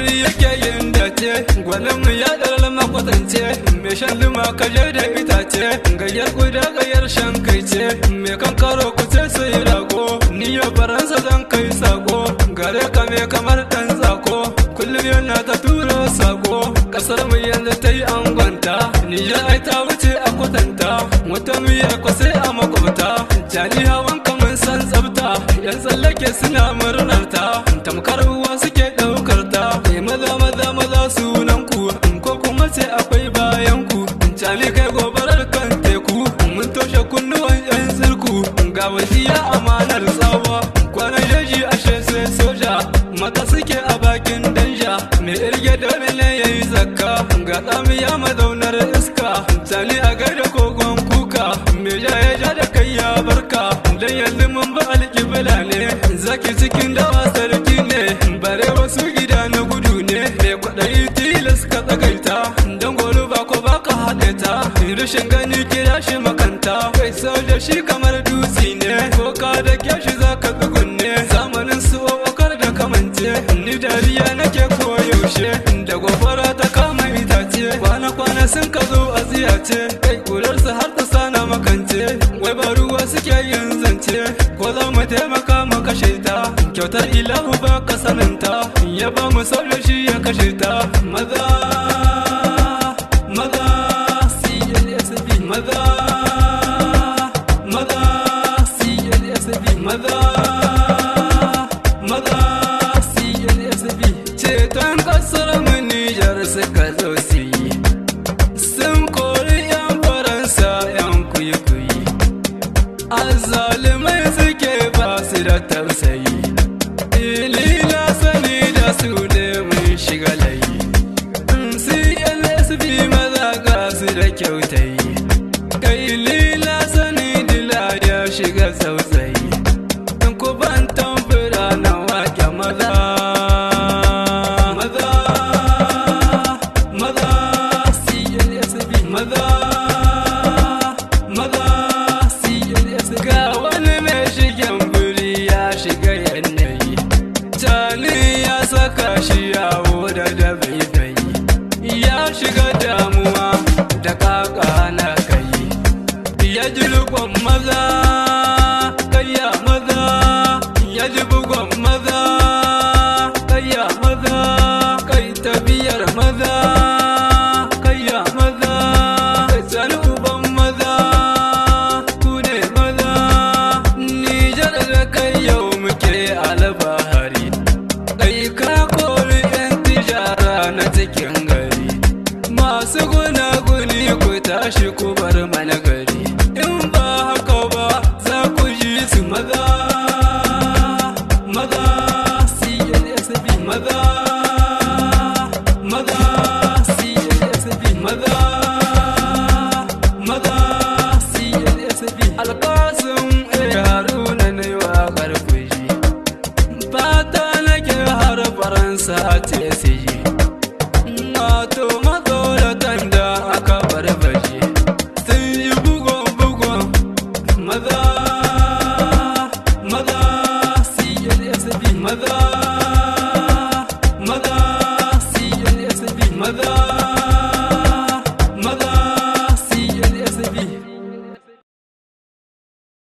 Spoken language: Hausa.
Kokari yake yin dace, gwanin mu ya dalal makwatance, mai shan luma kaje da itace, gayyar guda gayyar shan kai ce, mai kankaro ku ce sai rago, ni yau Faransa zan kai sako, gare ka me kamar dan tsako, kullum yana ta turo sako, kasar mu yanzu ta yi angonta, Nijar ai ta wuce a kwatanta, wata miyar ko sai a makwabta, jani hawan kamun san tsafta, yan tsallake suna murnar ta, tamkar uwa suke ɗaukar ta, maza maza maza sunan ku, ko kuma ce akwai bayan ku, jani kai gobarar kan teku, mun toshe kunnuwan yan tsirku, ga wasiya amanar tsawa, kwanan jeji ashe sai soja, mata suke a bakin danja, mai irge dole ne yayi zakka, ga tsamiya mazaunar iska, jani a gaida kogon kuka, mai ja ya ja da kai ya barka, dan yanzu mun ba alƙibla ne, zaki cikin dawa sarki ne, bare wasu gida na gudu ne, mai kwaɗayi tilas ka tsagaita, don goro ba ko baka haɗe ta, rashin gani kira shi makanta, kai soja shi kamar dutse ne, ko ka da shi za ka tsugunne, zamanin su okar da kamance, ni dariya nake koyaushe, da gobara ta kama itace, kwana-kwana sun ka zo a tsiyace, kai kurarsu har ta sana makance, wai ba ruwa suke yin zance, ko za mu taimaka mu kashe ta, kyautar ilahu ba ka saninta, ya ba mu soja shi ya kashe ta, maza maza CNSP maza maza CNSP maza maza CNSP. Ceton kasar mu Nijar suka zo su yi, sun kori yan Faransa yan kuyi-kuyi, azzalumai suke ba su da tausayi, ilila sani da su ne mun shiga layi. CNSP maza ga su da kyautayi, kai lila sani dila ya shiga tsautsayi, ku ban tambura na wake maza maza maza CNSP maza maza CNSP. Ga wani mai shigen buri ya shiga yanayi, Tani ya saka shi yawo da dabaibayi, ya shiga damuwa da kaka na kai, ya ji rikon maza kayya maza, ya ji bugon maza kayya maza, kai tafiyar maza kayya maza, kai sani uban maza, ku ne maza. Nijar da kai yau muke alfahari, kai ka kori yan tijara na cikin gari, masu gunaguni ku tashi ku bar